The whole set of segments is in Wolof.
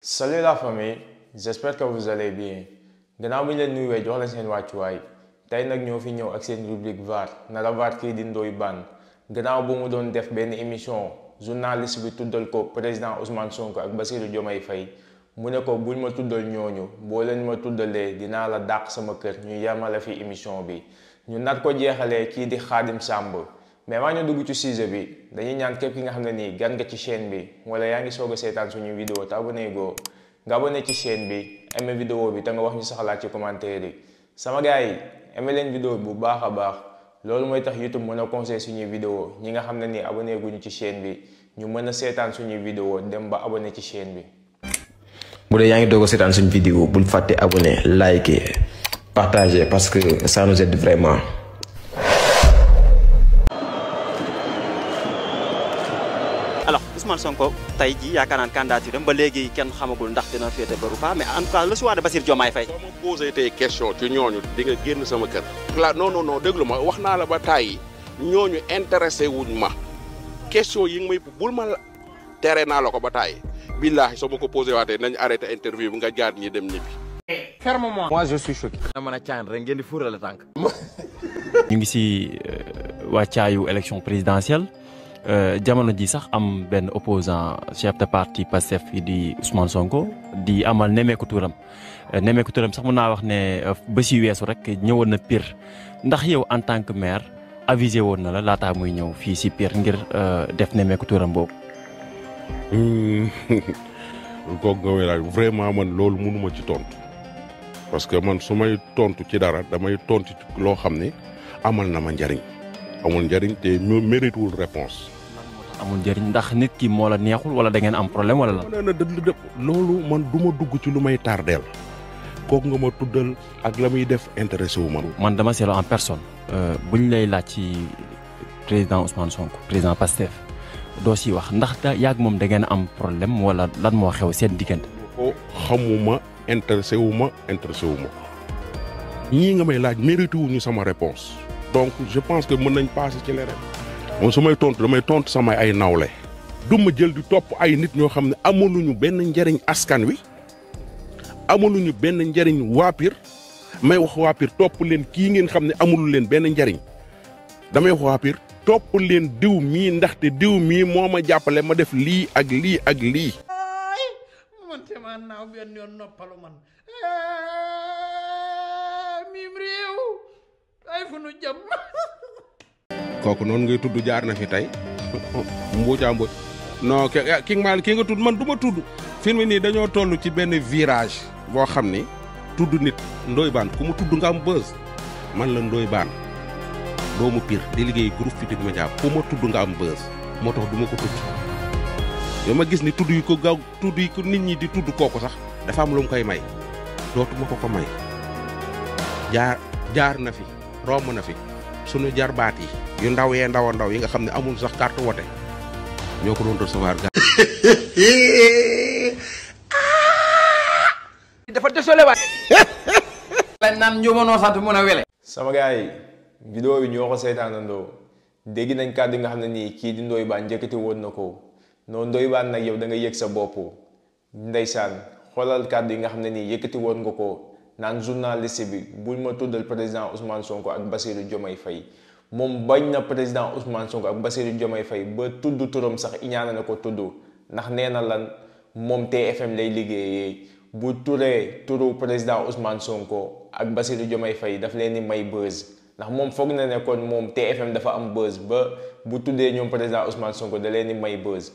Salut la famille, j'espère que vous allez bien. Gannaaw bi ñu leen nuyuwee jox la seen wàccuwaay tey nag ñoo fi ñëw ak seen rubrique VAR nara VAR kii di Ndoye Bane gannaaw bu mu doon def benn émission journaliste bi tuddal ko président Ousmane Sonko ak Bassirou Diomaye Faye mu ne ko buñ ma tuddal ñooñu boo leen ma tuddalee dinaa la dàq sama kër ñu yemale fi émission bi ñu nar ko jeexalee kii di Khadim Samb mais maa ñu dugg ci sujet bi dañuy ñaan képp ki nga xam ne nii gan nga ci chaîne bi wala yaa ngi soog a seetaan suñu vidéo te abonné goo nga abonné ci chaîne bi aimé vidéo bi te nga wax ñu sa xalaat ci commentaire yi sama gars yi aimé leen vidéo bi bu baax a baax loolu mooy tax YouTube mën a conseiller suñuy vidéo ñi nga xam ne nii abonné guñu ci chaîne bi ñu mën a seetaan suñuy vidéo dem ba abonné ci chaîne bi. bu dee yaa ngi doog a seetaan suñu vidéo bul fàtte abonné liker partager parce que ça nous aide vraiment. alors Ousmane Sonko tey jii yaakaar naa candidature am ba léegi kenn xamagul ndax dina féete ba ou pas mais en tout cas le choix de Bassirou Diomaye Faye. soo ma posé tey question ci ñooñu di nga génn sama kër. la non déglu ma wax naa la ba tàyyi ñooñu intéressé wuñ ma question yi nga may bul ma tere naa la ko ba tàyyi billaahi soo ma ko posé waatee nañ arrêté interview bi nga jaar ñi dem ñibbi. ferme-moi. moi je suis choqué. na mën a caan rek ngeen di fuurale tànk. ñu ngi ci wàccaayu élection présidentielle jamono ji sax am benn opposant chef de parti Pastef yi di Ousmane Sonko di amal nemmeeku turam sax mën naa wax ne ba si weesu rek ñëwoon na Pire ndax yow en tant que maire avisé woon na la laataa muy ñëw fii si Pire ngir def nemmeeku turam boobu. kooku nga may laaj vraiment man loolu mënuma ci tontu parce que man su may tontu ci dara damay tontu ci loo xam ne amal na ma njariñ amul njariñ te méritéwul réponse. amul njëriñ ndax nit ki moo la neexul wala da ngeen am problème wala la. loolu man du ma dugg ci lu may tardeel kooku nga ma tuddal ak la muy def intéressé wu ma. man dama seetlu en personne. buñ lay laaj ci président Ousmane Sonko président Pastef doo si wax ndax yàgg moom da ngeen am problème wala lan moo xew seen diggante. ko xamuma intéressé wu ma ñii nga may laaj mérité wuñu sama réponse donc je pense que mën nañ passer ci leneen. moom su may tontu damay tontu samay ay nawle du ma jël di topp ay nit ñoo xam ne amaluñu benn njariñ askan wi amaluñu benn njariñ waa Pire may wax waa Pire topp leen kii ngeen xam ne amulu leen benn njariñ damay wax waa Pire topp leen diw mii ndaxte diw mii moo ma jàppale ma def lii ak lii ak lii. man te man naaw benn yoon noppalu man miim réew ay fu nu jëm. kooku noonu ngay tudd jaar na fi tey mbuucaa mbuuc non ki nga tudd man du ma tudd film nii dañoo toll ci benn virage boo xam ni tudd nit Ndoye Bane ku mu tudd nga am buzz man la Ndoye Bane doomu Pire di liggéey groupe Futurs Médias ku ma tudd nga am buzz moo tax du ma ko tudd yow ma gis ni tudd yi ko gaaw tudd yi ko nit ñi di tudd kooku sax dafa am lu mu koy may dootuma ko may jaar na fi romb na fi sunu jarbaat yi yu ndaw yee ndaw yi nga xam ne amul sax carte wote ñoo ko doon recevoir ga dafa désolé waay. lañ naan ñu mënoo sant mën a wele. sama gars yi vidéo bi ñoo ko seetaanandoo dégg nañ kàddu nga xam ne nii kii di Ndoye Bane njëkkati woon na ko noonu Ndoye Bane nag yow da nga yëg sa bopp ndeysaan xoolal kàddu yi nga xam ne nii yëkkati woon nga ko naan journaliste bi bul ma tuddal président Ousmane Sonko ak Bassirou Diomaye Faye moom bañ na président Ousmane Sonko ak Bassirou Diomaye Faye ba tudd turam sax iñaana na ko tudd ndax nee na lan moom TFM lay liggéeyee bu turee turu président Ousmane Sonko ak Bassirou Diomaye Faye daf leen di may buzz ndax moom foog na ne kon moom TFM dafa am buzz ba bu tuddee ñoom président Ousmane Sonko da leen di may buzz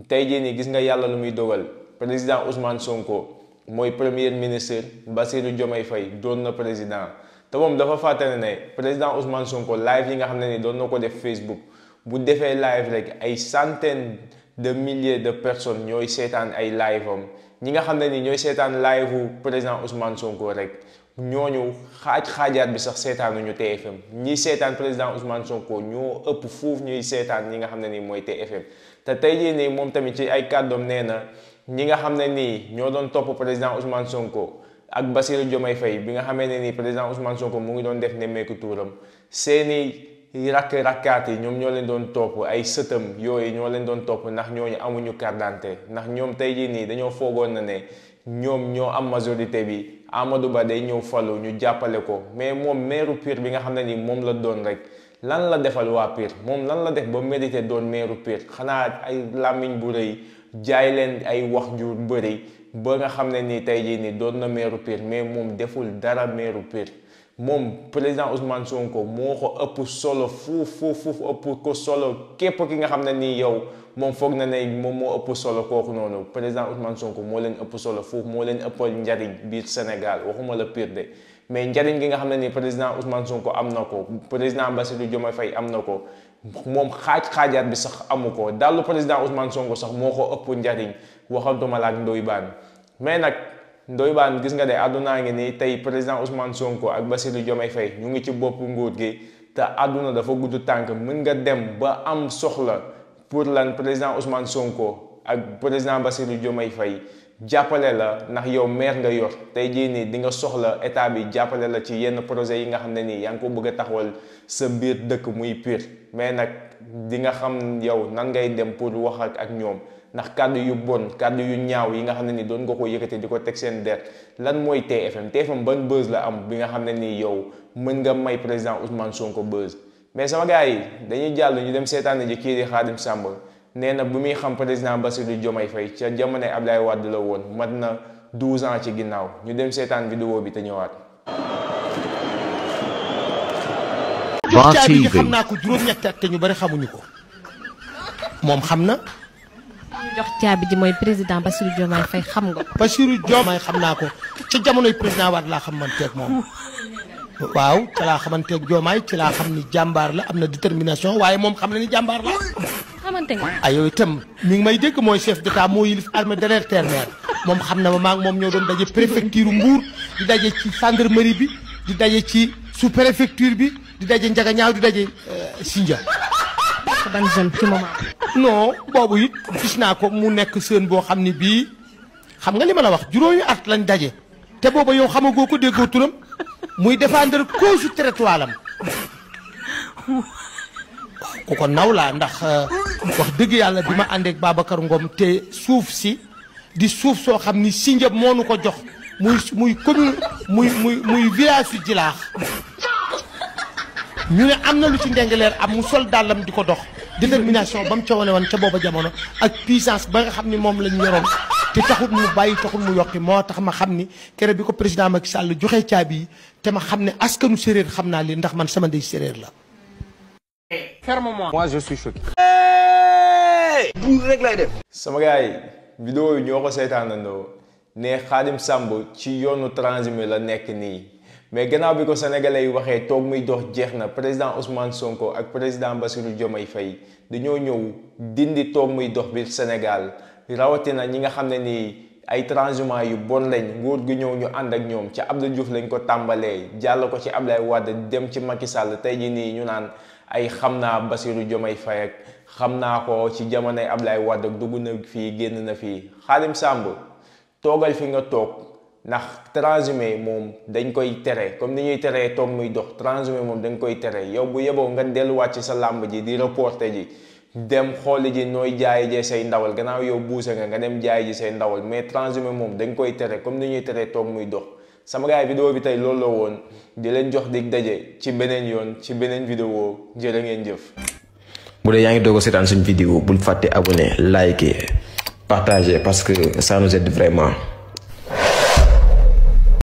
tey jii nii gis nga yàlla lu muy dogal président Ousmane Sonko mooy premier ministre Bassirou Diomaye Faye doon na président te moom dafa fàttali ne président Ousmane Sonko live yi nga xam ne ni doon na ko def Facebook bu defee live rek ay centaines de milliers de personnes ñooy seetaan ay live am ñi nga xam ne ni ñooy seetaan live u président Ousmane Sonko rek ñooñu xaajaat bi sax seetaanuñu TFM ñi seetaan président Ousmane Sonko ñoo ëpp fuuf ñuy seetaan ñi nga xam ne ni mooy TFM te tey jii nii moom tamit ci ay kàddoom nee na ñi nga xam ne nii ñoo doon topp président Ousmane Sonko ak Bassirou Diomaye Faye bi nga xamee ne nii président Ousmane Sonko mu ngi doon def nemmeeku tuuram seeni rakkaat yi ñoom ñoo leen doon topp ay sëtam yooyu ñoo leen doon topp ndax ñooñu amuñu carte d'identité ndax ñoom tey jii nii dañoo foogoon na ne ñoom ñoo am majorité bi Amadou Ba day ñëw falu ñu jàppale ko mais moom maire Pire bi nga xam ne ni moom la doon rek lan la defal waa Pire moom lan la def ba mérité doon maire Pire xanaa ay làmmiñ bu rëy jaay leen ay wax ju bëri ba nga xam ne nii tey jii nii doon na maire Pire mais moom deful dara maire Pire moom président Ousmane Sonko moo ko ëpp solo fuuf ëpp ko solo képp ki nga xam ne nii yow moom foog na ne moom moo ëpp solo kooku noonu président Ousmane Sonko moo leen ëpp solo fuuf moo leen ëppal njariñ biir Sénégal waxuma la Pire de mais njariñ gi nga xam ne nii président Ousmane Sonko am na ko président Bassirou Diomaye Faye am na ko moom xaajaat bi sax amu ko dallu président Ousmane Sonko sax moo ko ëpp njariñ waxantuma la ak Ndoye Bane mais nag Ndoye Bane gis nga de àddunaa ngi nii tey président Ousmane Sonko ak Bassirou Diomaye Faye ñu ngi ci bopp nguur gi te àdduna dafa gudd tànk mën nga dem ba am soxla pour lan président Ousmane Sonko ak président Bassirou Diomaye Faye jàppale la ndax yow maire nga yor tey jii nii di nga soxla état bi jàppale la ci yenn projet yi nga xam ne nii yaa ngi ko bëgg a taxawal sa biir dëkk muy Pire mais nag di nga xam yow nan ngay dem pour wax ak ñoom ndax kàddu yu bon kàddu yu ñaaw yi nga xam ne ni doon nga ko yëkkate di ko teg seen der lan mooy TFM ban buzz la am bi nga xam ne nii yow mën nga may président Ousmane Sonko buzz mais sama gars yi dañuy jàll ñu dem seetaan ji kii di Khadim Samb nee na bu muy xam président Bassirou Diomaye Faye ca jamonoy Abdoulaye Wade la woon mat na 12 ans ci ginnaaw ñu dem seetaan vidéo bi te ñëwaat. jox caabi ji xam naa ko juróom-ñetti at te ñu bari xamuñu ko moom xam na. ñu jox caabi ji mooy président Bassirou Diomaye Faye xam nga ko. Bassirou Diomaye xam naa ko ca jamonoy président Wade laa xamanteeg moom waaw ca laa xamanteeg Diomaye ci laa xam ni jàmbaar la am na détermination waaye moom xam na ni jàmbaar la. xamante nga. ay yow itam mi ngi may dégg mooy chef d'état moo yilif armée de l'air terre-mer moom xam na ma maa ngi moom ñoo doon daje préfecture Mbour di daje ci gendarmerie bi di daje ci sous préfecture bi di daje Njagañaaw di daje Sindia. ban zone ci moment. non boobu it gis naa ko mu nekk seen boo xam ni bii xam nga li ma la wax juróomi at lañ daje te booba yow xamagoo ko déggoo turam muy défendre cause territoire am ku ko naw laa ndax wax dëgg yàlla bi ma àndeek Babacar Ngom te suuf si di suuf soo xam ni Sindia moo nu ko jox muy commune muy village su Jilaax ñu ne am na lu ci ndengaleer am mu sol dàllam di ko dox détermination ba mu ca wane woon ca booba jamono ak puissance ba nga xam ni moom lañ yoroon te taxul mu bàyyi taxul mu yokki moo tax ma xam ni kere bi ko président Macky Sall joxe caabi yi te ma xam ne askanu séréer xam naa li ndax man sama ndey séréer la. Ferme-moi. Moi je suis choqué. buur rek lay def. sama gars yi vidéo yi ñoo ko seetaanandoo ne Khadim Samb ci yoonu transhumé la nekk nii mais gannaaw bi ko sénégalais yi waxee toog muy dox jeex na président Ousmane Sonko ak président Bassirou Diomaye Faye dañoo ñëw dindi toog muy dox biir Sénégal rawatina ñi nga xam ne nii ay transhumants yu bon lañ nguur gi ñëw ñu ànd ak ñoom ci Abdou Diouf lañ ko tàmbalee jàll ko ci Abdoulaye Wade dem ci Macky Sall tey jii nii ñu naan ay xam naa Bassirou Diomaye Faye ak xam naa ko ci jamonoy Abdoulaye Wade ak dugg na fii génn na fii Khadim Samb toogal fi nga toog ndax transhumé moom dañ koy tere comme ni ñuy teree toog muy dox transhumé moom dañ koy tere yow bu yeboo nga delluwaat ci sa làmb ji di reporter ji dem xooli ji nooy jaayi jee say ndawal gannaaw yow buuse nga dem jaayi ji say ndawal mais transhumé moom dañ koy tere comme ni ñuy teree toog muy dox sama gars yi vidéo bi tey loolu la woon di leen jox dig daje ci beneen yoon ci beneen vidéo jërë ngeen jëf. bu dee yaa ngi doog a seetaan suñ vidéo bul fàtte abonné liker partager parce que ça nous aide vraiment.